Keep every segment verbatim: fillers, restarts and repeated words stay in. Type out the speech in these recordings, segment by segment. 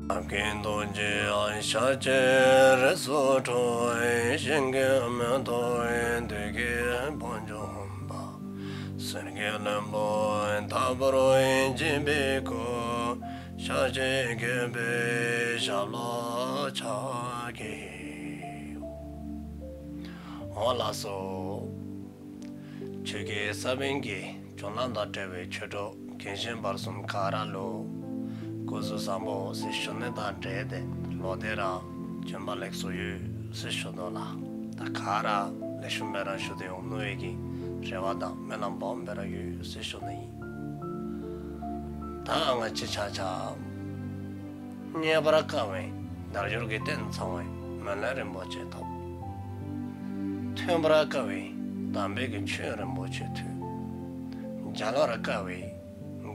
རྒྱབ་ཀྱི་རྡོ་རྗེ་ཤཱཀྱའི་རིགས་སུ་འཁྲུངས། ཞིང་གི་མེ་ཏོག་བདུད་ཀྱི་དཔུང་འཇོམས་པ། གསེར་གྱི་ལྷུན་པོ་ལྟ་བུར་བརྗིད་པའི་སྐུ། ཤཱཀྱའི་རྒྱལ་པོའི་ཞབས་ལ་ཕྱག་བགྱིའོ། འོང་ལགས་སོ། ཆོས་ཀྱི་ས་བོན་གྱི་སྦྱོར་ལམ་དང་འབྲེལ་བའི་ཆོས་གྲོགས་རྒན་གཞོན་བར་གསུམ་ག་ར་ལུ་སྐུ་གཟུགས་བཟང་པོ་ཟེར་ཞུ་ནི་དང་འབྲེལ་ཏེ་ལོག་སྟེ་ར་བྱོན་པ་ལེགས་སོ་ཡོད་ཟེར་ཞུ་དོ་ལགས། ད་ག་ར་ལེགས་ཤོམ་སྦེ་ར་བཞུགས་ཏེ་འོང་ནི་ཡོད་ཀྱི་རེ་བ་དང་སྨོན་ལམ་སྦོམ་སྦེ་ར་ཡོད་ཟེར་ཞུ་ནི་ཨིན། ད་ང་བཅས་ཆ་ཁྱབ་རྙེད་པར་དཀའ་བའི་དལ་འབྱོར་གྱི་རྟེན་ཚང་བའི་མི་ལུས་རིན་པོ་ཆེ་ཐོབ། ཐོས་པར་དཀའ་བའི་དམ་པའི་གི་ཆོས་རིན་པོ་ཆེ་ཐོས། མཇལ་བར་དཀའ་བའི་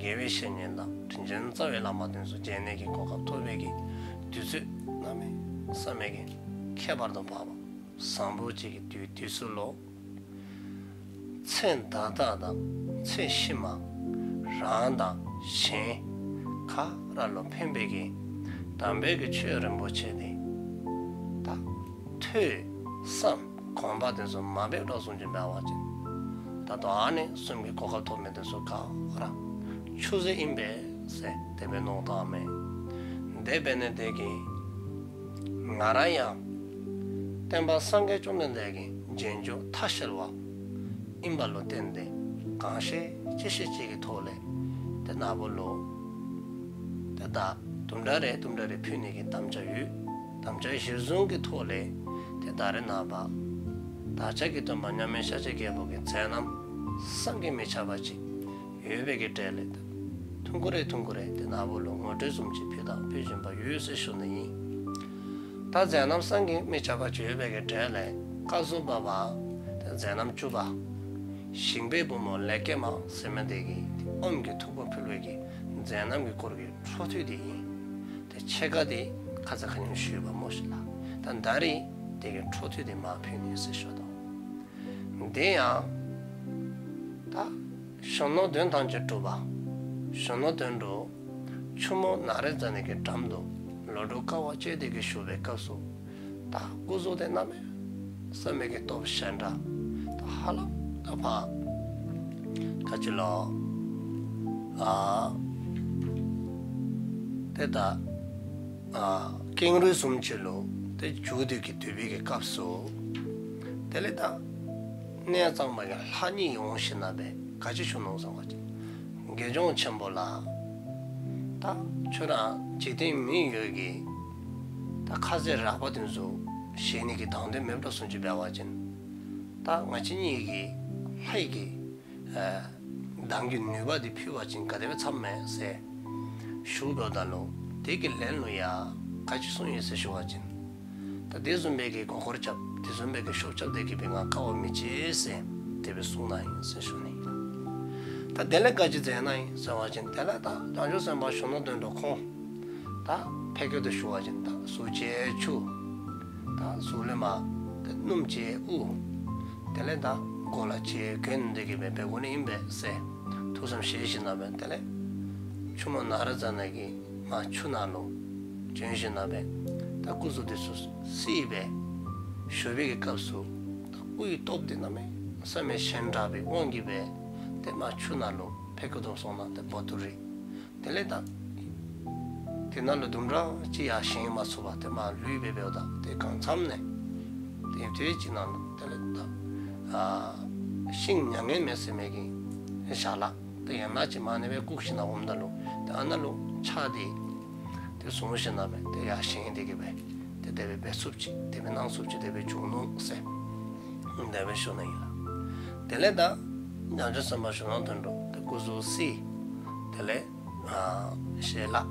དགེ་བའི་བཤེས་གཉེན་དང་དྲིན་ཅན་རྩ་བའི་བླ་མ་དེ་ཚུ་མཇལ་ནི་གི་གོ་སྐབས་ཐོབ་པའི་གི་དུས་ཚོད་གནམ་མེད་ས་མེད་ཀྱི་ཁྱད་པར་དུ་འཕགས་པ་བཟང་པོ་ཅིག་གི་དུས་དུས་སུ་ལུ་ཚེ་ད་ལྟ་དང་ཚེ་ཕྱི་མ་རང་དང་གཞན་ག་ར་ལུ་ཕན་པའི་གི་དམ་པའི་གི་ཆོས་རིན་པོ་ཆེ་དེ་ད་ཐོས་བསམ་སྒོམ་པ་དེ་ཚུ་མ་འབད་དོ་བཟུམ་ཅིག་འབད་བ་ཅིན་ད་ལྟོ་ཨ་ནི་གསུམ་གྱི་གོ་སྐབས་ཐོབ་མི་དེ་ཚུ་ག་ར་ཆུད་ཟོས་ཨིན་པས་ཟེར་དེ་སྦེ་མནོ་བཏང་མས། དེ་འབད་ནི་དེ་གིས་ང་ར་ཡང་སྟོན་པ་སངས་རྒྱས་བཅོམ་ལྡན་འདས་ཀྱི་རྗེས་འཇུག་ཐ་ཤལ་བ་ཨིན་པ་ལུ་བརྟེན་ཏེ་གང་ཤེས་ཅི་ཤེས་ཅིག་གི་ཐོག་ལས་དེ་ན་བུ་ལུ་དེ་ད་དུམ་གྲ་རེ་དུམ་གྲ་རེ་ཕུལ་ནི་གི་དམ་བཅའ་ཡོད། དམ་བཅའ་གཞིར་བཟུང་གི་ཐོག་ལས་དེ་ད་རེས་ནངས་པ་བདག་ཅག་གི་སྟོན་པ་མཉམ་མེད་ཤཱཀྱའི་རྒྱལ་པོ་གི་མཛད་རྣམ་བསམ་གྱིས་མི་ཁྱབ་པ་ཅིག་ཡོད་པའི་གི་གྲས་ལས་ཐུང་ཀུ་རེ་ཐུང་ཀུ་རེ་དེ་ན་བུ་ལུ་ངོ་སྤྲོད་བཟུམ་ཅིག་ཕུལ་དང་ཕུལ་བཞིན་པ་ཡོད་ཟེར་ཞུ་ནི་ཨིན། ད་མཛད་རྣམ་བསམ་གྱིས་མི་ཁྱབ་པ་ཅིག་ཡོད་པའི་གི་གྲས་ལས་སྐབས་སུ་བབ་པ་དེ་མཛད་རྣམ་བཅུ་པ་ཞིང་པའི་བུ་མོ་ལེགས་སྐྱེས་མ་ཟེར་མི་དེ་གིས་དེ་ཨོམ་གྱི་ཐུག་པ་ཕུལ་བའི་གི་མཛད་རྣམ་གྱི་སྐོར་གྱི་འཕྲོ་མཐུད་དེ་ཨིན། དེ་ཕྱེད་ཀ་དེ་ཁ་ཙ་ཁ་ཉིནམ་ཞུ་བ་སྨོ་ཤིག་ལགས། ད་ད་རིས་དེ་གི་འཕྲོ་མཐུད་དེ་མར་ཕུལ་ནི་ཟེར་ཞུ་དོ། དེ་ཡང་ད་གཞོན་ནུ་དོན་ཐམས་ཅད་གྲུབ་པ། གཞོན་ནུ་དོན་གྲུབ་ཆུ་མོ་ནཱ་རོ་ཙ་ན་གི་འགྲམ་དུ་ལོ་དྲུག་དཀའ་བ་སྤྱད་དེ་གི་བཞུགས་པའི་སྐབས་སུ་ད་སྐུ་གཟུགས་དེ་གནམ་མེད་ས་མེད་ཀྱི་སྟོབས་ཞན་དྲགས། ད་ཧ་ལམ་ད་ཕར་ག་ཅི་ལོ། ཨ་དེ་ད་ཨ་ཀེང་རུས་བཟུམ་ཅིག་ལུ་དེ་འགྱུར་ཏེ་གི་སྡོད་པའི་གི་སྐབས་སུ་དེ་ལས་ད་གནས་གཙང་མ་གི་ལྷ་གཉིས་འོང་ཞིནམ་ལས་ག་ཅི་ཞུ་ནུག་ཟེར་བ་ཅིན་དགེ་སྦྱོང་ཆེན་པོ་ལགས། ད་ཁྱོད་ར་འཇིག་རྟེན་མི་ཡུལ་གྱི་ད་ཁ་ཟས་རགས་པ་དེ་ཚུ་བཞེས་ནི་གི་དང་འདོད་མེདཔ་བཟུམ་ཅིག་འབད་བ་ཅིན་ད་ང་བཅས་གཉིས་ཀྱི་ལྷའི་གི་ཨ་མདངས་ཀྱི་ནུས་པ་དེ་ཕུལ་བ་ཅིན་ག་དེ་སྦེ་འཚམས་མས་ཟེར་ཞུཝ་ད་ལུ་དེ་གི་ལན་ལུ་ཡང་ག་ཅི་གསུངས་ཡི་ཟེར་ཞུ་བ་ཅིན་ད་དེ་བཟུམ་མའི་གི་མགུ་སྐོར་རྐྱབ་དེ་བཟུམ་མའི་གི་ཤོབ་རྐྱབ་སྟེ་གི་སྦེ་ང་དཀའ་བ་མི་སྤྱད་ཟེར་དེ་སྦེ་གསུངས་གནང་ཡི་ཟེར་ཞུ་ནི། ད་དེ་ལས་ག་ཅི་མཛད་གནང་ཡི་ཟེར་བ་ཅིན་དེ་ལས་ད་བྱང་ཆུབ་སེམས་དཔའ་གཞོན་ནུ་དོན་གྲུབ་ཁོང་ད་ཕ་གི་དེ་ཞུ་བ་ཅིན་ད་གཟུགས་ཅིག་ཆུ། ད་གཟུགས་ལས་མར་ད་སྣུམ་ཅིག་དབུ། དེ་ལས་ད་གོ་ལ་ཅིག་གྱོན་ཏེ་གི་སྦེ་འབད་དགོ་ནི་ཨིན་པས་ཟེར། ཐུགས་བསམ་བཞེས་ཞིནམ་ལས་དེ་ལས་ཆུ་མོ་ནཱ་རོ་ཙ་ན་གི་མར་ཆུ་ནང་ལུ་བྱོན་ཞིནམ་ལས་ད་སྐུ་གཟུགས་དེ་ཚུ་བསིལ་སྦེ་བཞུགས་པའི་གི་སྐབས་སུ་ད་དབུའི་སྟོབས་དེ་གནམ་མེད་ས་མེད་ཞན་དྲགས་པའི་དབང་གིས་སྦེ་དེ་མར་ཆུ་ནང་ལུ་ཕ་གི་དེ་སོང་ནུག། དེ་བ་ཏུ་རི། དེ་ལས་ད་དེ་ནང་ལུ་དུམ་གྲ་ཅིག་ཡང་བཞེངས་མ་ཚུགས་པར་དེ་མར་ལུས་སྦེ་འབདཝ་ད་དེ་གང་འཚམས་ནས་དེ་དུས་ཅིག་ནང་ལུ་དེ་ལས་ད་ཨ་ཤིང་མྱ་ངན་མེད་ཟེར་མི་གི་ཞལ་ལག་དེ་ཡན་ལག་ཅིག་མར་ཨ་ནི་སྦེ་བཀུག་ཞིནམ་ལས་འོངམ་ད་ལུ་དེ་ཨ་ནཱ་ལུ་ཕྱག་དེ་དེ་བཟུང་ཞིནམ་ལས་དེ་ཡར་བཞེངས་ཏེ་གི་སྦེ་དེ་དེ་སྦེ་འབད་ཚུགསཔ་ཅིག་དེ་སྦེ་གནང་ཚུགསཔ་ཅིག་དེ་སྦེ་བྱུང་ནུག་ཟེར་དེ་སྦེ་ཞུ་ནི་ཨིན་ལགས། དེ་ལས་ད་བྱང་ཆུབ་སེམས་དཔའ་གཞོན་ནུ་དོན་གྲུབ་དེ་སྐུ་གཟུགས་བསིལ། དེ་ལས་ཨ་ཞལ་ལག་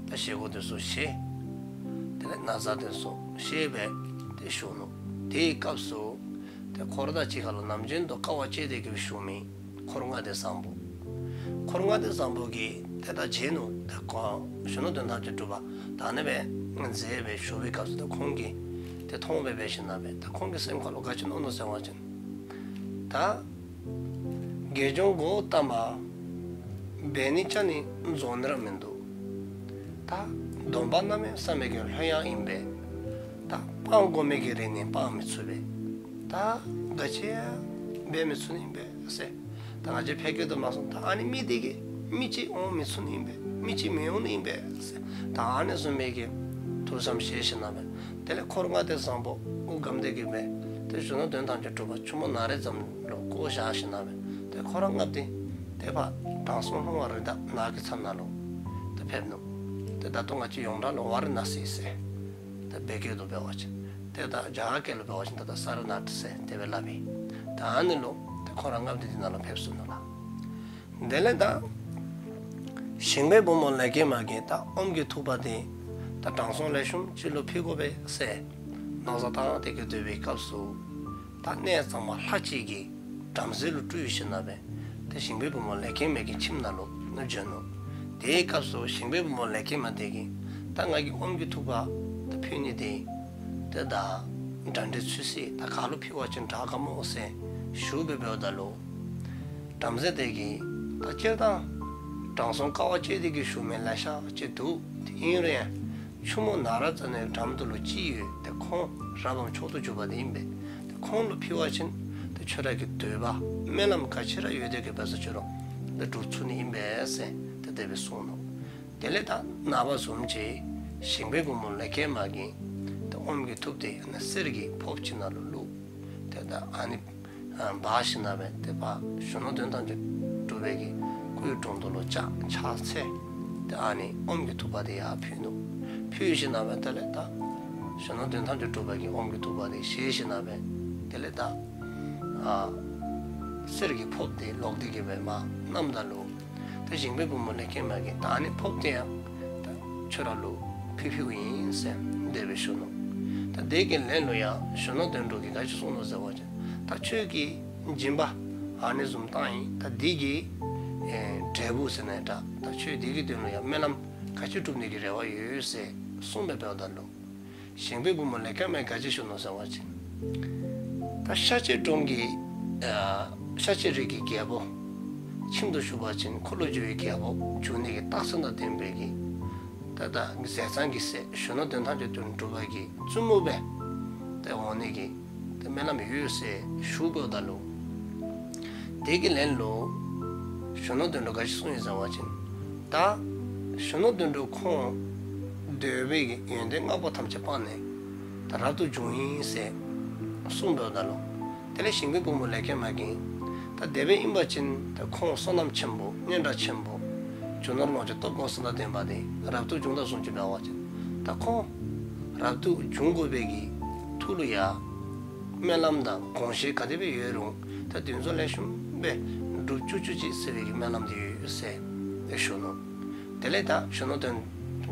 ད་བཞེས་སྒོ་དེ་ཚུ་བཞེས། དེ་ལས་ན་བཟའ་དེ་ཚུ་བཞེས་སྦེ་དེ་བཞུགས་ནུག། དེའི་སྐབས་སུ་དེ་འཁོར་དང་གཅིག་ཁར་ལུ་ནམ་རྒྱུན་དུ་དཀའ་བ་སྤྱད་དེ་གི་བཞུགས་མི་འཁོར་ལྔ་སྡེ་བཟང་པོ། འཁོར་ལྔ་སྡེ་བཟང་པོ་གིས་དེ་ད་མཇལ་ནུག། ད་ཁོང་གཞོན་ནུ་དོན་ཐམས་ཅད་གྲུབ་པ་ད་ཨ་ནི་སྦེ་མཛད་སྦེ་བཞུགས་པའི་སྐབས་སུ་ད་ཁོང་གིས་དེ་མཐོང་སྦེ་འབད་ཞིནམ་ལས་ད་ཁོང་གི་སེམས་ཁར་ལུ་ག་ཅི་མནོ་ནུག་ཟེར་བ་ཅིན་ད་དགེ་སྦྱོང་གཽ་ཏ་མ་འབད་ནི་ཅ་ནི་རྫོགས་ནི་ར་མིན་འདུག། ད་ སྡོམ་པ་གནམ་མེད་ས་མེད་ཀྱི་ལྷོད་ཡངས་ཨིན་པས། ད་སྤང་དགོ་མི་གི་རིགས་ནི་སྤང་མི་ཚུགས་པས། ད་ག་ཅི་ཡང་འབད་མི་ཚུགས་ནི་ཨིན་པས་ཟེར། ད་ང་བཅས་ཕལ་སྐད་དུ་མ་སོང་ད་ཨ་ནི་མི་འདི་གིས་མི་ཅིག་འོང་མི་ཚུགས་ནི་ཨིན་པས། མི་ཅིག་མི་འོང་ནི་ཨིན་པས་ཟེར། ད་ཨ་ནི་བཟུམ་མའི་གི་ཐུགས་བསམ་བཞེས་ཞིནམ་ལས་དེ་ལས་འཁོར་ལྔ་སྡེ་བཟང་པོ་དབུ་སྒམ་སྡེ་གི་སྦེ་ཏེ་གཞོན་ནུ་དོན་ཐམས་ཅད་གྲུབ་པ་ཆུ་མོ་ནཻ་རཉྫ་ལུ་བསྐོ་བཞག་ཞིནམ་ལས་ཏེ་ཁོ་ར་ལྔ་པོ་འདི་ཏེ་ཕར་དྲང་སྲོང་ལྷུང་བ་རི་དྭགས་ནགས་ཀྱི་ཚལ་ནང་ལུ་ཏེ་ཕེབས་ནུག། ཏེ་ད་ལྟོ་ང་བཅས་ཡོངས་གྲགས་ལུ་ཝཱ་ར་ཎཱ་སི་ཟེར་ཏེ་བོད་སྐད་དུ་འབད་བ་ཅིན་ཏེ་ད་རྒྱ་གར་སྐད་ལུ་འབད་བ་ཅིན་ད་ད་སཱ་ར་ནཱཐ་ཟེར་དེ་སྦེ་སླབ་ཨིན། ད་ཨ་ནི་ལུ་ཏེ་ཁོ་ར་ལྔ་པོ་འདི་འདི་ནང་ལུ་ཕེབས་སོ་ནུག་ལགས། དེ་ལས་ད་ཞིང་པའི་བུ་མོ་ལེགས་སྐྱེས་མ་གིས་ད་ཨོམ་གྱི་ཐུག་པ་འདི་ད་དྲང་སྲོང་ལེགས་ཤོམ་ཅིག་ལུ་ཕུལ་དགོ་པས་ཟེར་མནོ་བསམ་བཏང་སྟེ་གི་སྡོད་པའི་སྐབས་སུ་ད་གནས་གཙང་མ་ལྷ་ཅིག་གིས་བྲམ་ཟེ་ལུ་སྤྲུལ་ཞིནམ་ལས་ཏེ་ཞིང་པའི་བུ་མོ་ལེགས་སྐྱེས་མ་གི་ཁྱིམ་ནང་ལུ་ནུབ་བྱོན་ནུག། དེའི་སྐབས་སུ་ཞིང་པའི་བུ་མོ་ལེགས་སྐྱེས་མ་དེ་གིས་ད་ང་གིས་ཨོམ་གྱི་ཐུག་པ་ད་ཕུལ་ནི་དེ་ཏེ་ད་གྲ་སྒྲིག་ཚུལ་ཟིན་ད་ག་ལུ་ཕུལ་བ་ཅིན་དྲག་ག་སྨོ་ཟེར་ཞུ་སྦེ་འབདཝ་ད་ལུ་བྲམ་ཟེ་དེ་གིས་ད་སྤྱིར་བཏང་དྲང་སྲོང་དཀའ་བ་སྤྱད་དེ་གི་བཞུགས་མི་ལེ་ཤ་ཅིག་འདུག། དེ་ཨིན་རུང་ཡང་ཆུ་མོ་ནཻ་རཉྫ་ནའི་འགྲམ་དུ་ལུ་ཅིག་ཡོད། ཏེ་ཁོང་རབ་བམ་མཆོག་ཏུ་གྱུར་པ་དེ་ཨིན་པས། ཏེ་ཁོང་ལུ་ཕུལ་བ་ཅིན་ཏེ་ཁྱོད་ར་གི་འདོད་པ་སྨོན་ལམ་ག་ཅི་ར་ཡོད་དེ་གི་འབད་སོ་ཅི་རུང་ཏེ་འགྲུབ་ཚུགས་ནི་ཨིན་པས་ཟེར་ཏེ་དེ་སྦེ་གསུངས་ནུག། དེ་ལས་ད་ནངས་པ་བཟུམ་ཅིག་ཞིང་པའི་བུ་མོ་ལེགས་སྐྱེས་མ་གིས་ཏེ་ཨོམ་གྱི་ཐུགཔ་དེ་ཨ་ནི་གསེར་གྱི་ཕོརཔ་ཅིག་ནང་ལུ་བླུགས། ཏེ་ད་ཨ་ནི་ཨ་འབག་ཞིནམ་ལས་ཏེ་ཕར་གཞོན་ནུ་དོན་ཐམས་ཅད་གྲུབ་པའི་གི་སྐུའི་དྲུང་དུ་ལུ་བཅར་ཕྱག་འཚལ། ཏེ་ཨ་ནི་ཨོམ་གྱི་ཐུགཔ་དེ་ཡར་ཕུལ་ནུག། ཕུལ་ཞིནམ་ལས་དེ་ལས་ད་གཞོན་ནུ་དོན་ཐམས་ཅད་གྲུབ་པའི་གི་ཨོམ་གྱི་ཐུགཔ་དེ་བཞེས་ཞིནམ་ལས་དེ་ལས་ད་ཨ་གསེར་གྱི་ཕོརཔ་དེ་ལོག་སྟེ་གི་སྦེ་མར་བསྣམས་ད་ལུ་ཏེ་ཞིང་པའི་བུ་མོ་ལེགས་སྐྱེས་མ་གིས་ད་ཨ་ནི་ཕོརཔ་དེ་ཡང་ད་ཁྱོད་ར་ལུ་ཕུལ་ཕུལཝ་ཨིན་ཟེར་དེ་སྦེ་ཞུ་ནུག། ད་དེ་གི་ལན་ལུ་ཡང་གཞོན་ནུ་དོན་གྲུབ་ཀྱིས་ག་ཅི་གསུངས་ནུག་ཟེར་བ་ཅིན་ད་ཁྱོད་ཀྱི་སྦྱིན་པ་ཨ་ནི་བཟུམ་བཏང་ཡི། ད་འདི་གི་ཨེ་འབྲས་བུ་ཟེར་ན་འདྲ། ད་ཁྱོད་འདི་གི་དོན་ལུ་ཡང་སྨོན་ལམ་ག་ཅི་སྒྲུབ་ནི་གི་རེ་བ་ཡོད་ཟེར་གསུངས་སྦེ་འབདཝ་ད་ལུ་ཞིང་པའི་བུ་མོ་ལེགས་སྐྱེས་མ་གིས་ག་ཅི་ཞུ་ནུག་ཟེར་བ་ཅིན་ད་ཤཱཀྱའི་གྲོང་གི་ཨ་ཤཱཀྱའི་རིགས་ཀྱི་རྒྱལ་པོ་ཁྱིམ་དུ་བཞུགས་པ་ཅིན་འཁོར་ལོས་སྒྱུར་བའི་རྒྱལ་པོ་འབྱུང་ནི་གི་རྟགས་མཚན་དང་ལྡན་པའི་གི་ད་ད་ཟས་གཙང་གི་སྲས་གཞོན་ནུ་དོན་ཐམས་ཅད་དོན་གྲུབ་པ་གི་བཙུན་མོ་སྦེ་ཏེ་འོང་ནི་གི་ཏེ་སྨོན་ལམ་ཡོད་ཟེར་ཞུ་འབདཝ་ད་ལུ་དེ་གི་ལན་ལུ་གཞོན་ནུ་དོན་གྲུབ་ག་ཅི་གསུངས་ཡི་ཟེར་བ་ཅིན་ད་གཞོན་ནུ་དོན་གྲུབ་ཁོང་འདོད་པའི་གི་ཡོན་ཏན་ལྔ་པོ་ཐམས་ཅད་སྤངས་ནས་ད་རབ་ཏུ་བྱུང་ཡི་ཟེར་གསུངས་འབདཝ་ད་ལུ་དེ་ལས་ཞིང་པའི་བུ་མོ་ལེགས་སྐྱེས་མ་གིས་ད་དེ་སྦེ་ཨིན་པ་ཅིན་ད་ཁོང་བསོད་ནམས་ཆེན་པོ་སྙན་གྲགས་ཆེན་པོ་རྒྱུ་ནོར་ལོངས་སྤྱོད་སྟོབས་གོང་ས་དང་ལྡན་པ་དེ་རབ་ཏུ་བྱུང་ད་གསུངས་ཅི་འབད་བ་ཅིན་ད་ཁོང་རབ་ཏུ་བྱུང་དགོ་པའི་གི་ཐུགས་ལུ་ཡང་སྨོན་ལམ་དང་དགོངས་བཞེད་ག་དེ་སྦེ་ཡོད་རུང་ད་དེ་ཚུ་ལེགས་ཤོམ་སྦེ་འགྲུབ་བཅུག་བཅུག་ཅིག་ཟེར་བའི་གི་སྨོན་ལམ་དེ་ཡོད་ཟེར་ཞུ་ནུག། དེ་ལས་ད་གཞོན་ནུ་དོན་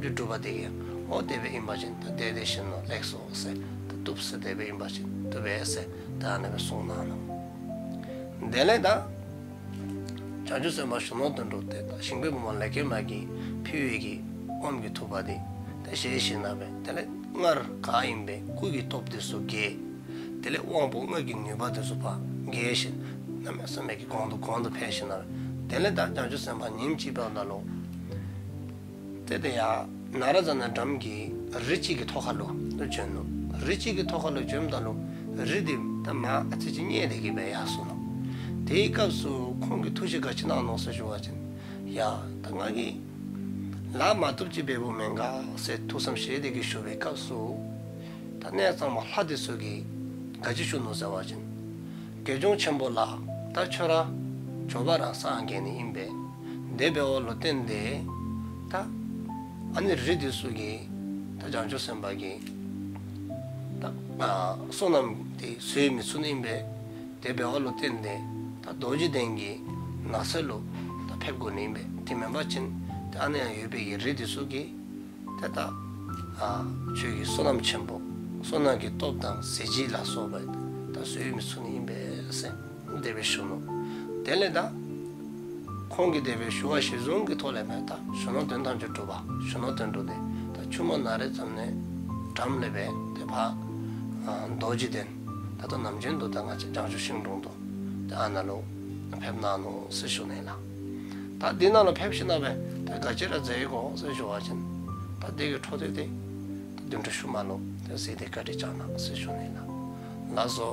གྲུབ་པ་དེ་གིས་ཨོ་དེ་སྦེ་ཨིན་པ་ཅིན་ད་དེ་དེ་བཞིན་ནོ་ལེགས་སོ་ཟེར་ད་བཏུབ་ཟེར་དེ་སྦེ་ཨིན་པ་ཅིན་བཏུབ་པས་ཟེར་ད་ཨ་ནི་སྦེ་གསུངས་གནང་ནུག། དེ་ལས་ད་བྱང་ཆུབ་སེམས་དཔའ་གཞོན་ནུ་དོན་གྲུབ་དེ་ད་ཞིང་པའི་བུ་མོ་ལེགས་སྐྱེས་མ་གིས་ཕུལ་བའི་གི་ཨོམ་གྱི་ཐུགཔ་དེ་ད་བཞེས་ཞིནམ་ལས་དེ་ལས་སྔར་ག་ཨིན་པའི་སྐུ་གི་སྟོབས་དེ་ཚུ་རྒྱས། དེ་ལས་དབང་པོ་ལྔ་གི་ནུས་པ་དེ་ཚུ་ཕར་རྒྱས་ཞིནམ་གནམ་མེད་ས་མེད་ཀྱི་གོང་དུ་གོང་དུ་འཕེལ་ཞིནམ་ལས་དེ་ལས་ད་བྱང་ཆུབ་སེམས་དཔའ་ཉིནམ་ཅིག་འབདཝ་ད་ལུ་ཏེ་དེ་ཡང་ནཻ་རཉྫ་ནའི་འགྲམ་གྱི་རི་ཅིག་གི་ཐོག་ཁ་ལུ་བྱོན་ནུག། རི་ཅིག་གི་ཐོག་ཁ་ལུ་བྱོནམ་ད་ལུ་རི་དེ་ད་མར་ཨ་ཙི་ཅིག་བསྙལ་ཏེ་གི་སྦེ་ཡར་སོ་ནུག། དེའི་སྐབས་སུ་ཁོང་གིས་ཐུགས་བཞེད་ག་ཅི་གནང་ནུག་ཟེར་ཞུ་བ་ཅིན་ཡ་ད་ང་གིས་ལཱ་མ་བཏུབ་ཅིག་འབདཝ་མེན་ག་ཟེར་ཐུགས་བསམ་བཞེས་ཏེ་གི་བཞུགས་པའི་སྐབས་སུ་ད་གནས་གཙང་མ་ལྷ་དེ་ཚུ་གིས་ག་ཅི་ཞུ་ནུག་ཟེར་བ་ཅིན་དགེ་སྦྱོང་ཆེན་པོ་ལགས། ད་ཁྱོད་ར་མགྱོགས་པ་ར་སངས་རྒྱས་ནི་ཨིན་པས། དེ་འབདཝ་ལུ་བརྟེན་ཏེ་ད་ཨ་ནི་རི་དེ་ཚུ་གིས་ད་བྱང་ཆུབ་སེམས་དཔའ་གི་ད་ཨ་བསོད་ནམས་དེ་ཟོས་མི་ཚུགས་ནི་ཨིན་པས། དེ་འབདཝ་ལུ་བརྟེན་ཏེ་ད་རྡོ་རྗེ་གདན་གྱི་ནགས་ཚལ་ལུ་ད་ཕེབས་དགོ་ནི་ཨིན་པས། དེ་མེན་པ་ཅིན་ད་ཨ་ནི་ཡང་ཡོད་པའི་གི་རི་དེ་ཚུ་གིས་ཏེ་ད་ཨ་ཁྱོད་ཀྱི་བསོད་ནམས་ཆེན་པོ་བསོད་ནམས་ཀྱི་སྟོབས་དང་གཟི་བརྗིད་ལ་སོགས་པ་ད་ཟོས་མི་ཚུགས་ནི་ཨིན་པས་ཟེར་དེ་སྦེ་ཞུ་ནུག། དེ་ལས་ད་ཁོང་གིས་དེ་སྦེ་ཞུ་བ་གཞིར་བཟུང་གི་ཐོག་ལས་སྦེ་ད་གཞོན་ནུ་དོན་ཐམས་ཅད་གྲུབ་པ་གཞོན་ནུ་དོན་གྲུབ་དེ་ད་ཆུ་མོ་ནཻ་རཉྫ་ནའི་འགྲམ་ལས་སྦེ་ཏེ་ཕར་ཨ་རྡོ་རྗེ་གདན་ད་ལྟོ་ནམ་རྒྱུན་དུ་ད་ང་བཅས་བྱང་ཆུབ་ཤིང་དྲུང་དུ་ད་ཨ་ནཱ་ལུ་ཕེབས་གནང་ནུག་ཟེར་ཞུ་ནི་ལགས། ད་འདི་ནང་ལུ་ཕེབས་ཞིནམ་ལས་ད་ག་ཅི་ར་མཛད་དགོ་ཟེར་ཞུ་བ་ཅིན་ད་ ད་དེ་གི་འཕྲོ་མཐུད་དེ་ད་བདུན་ཕྲག་ཤུལ་མ་ལུ་ད་གཟིགས་ཏེ་བཀའ་དྲིན་བསྐྱང་གནང་ཟེར་ཞུ་ནི་ལགས། ལགས་སོ།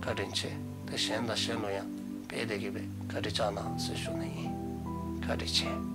བཀའ་དྲིན་ཆེ། ད་གཞན་དང་གཞན་ལུ་ཡང་སྤེལ་ཏེ་གི་སྦེ་བཀའ་དྲིན་བསྐྱང་གནང་ཟེར་ཞུ་ནི་ཨིན། བཀའ་དྲིན་ཆེ།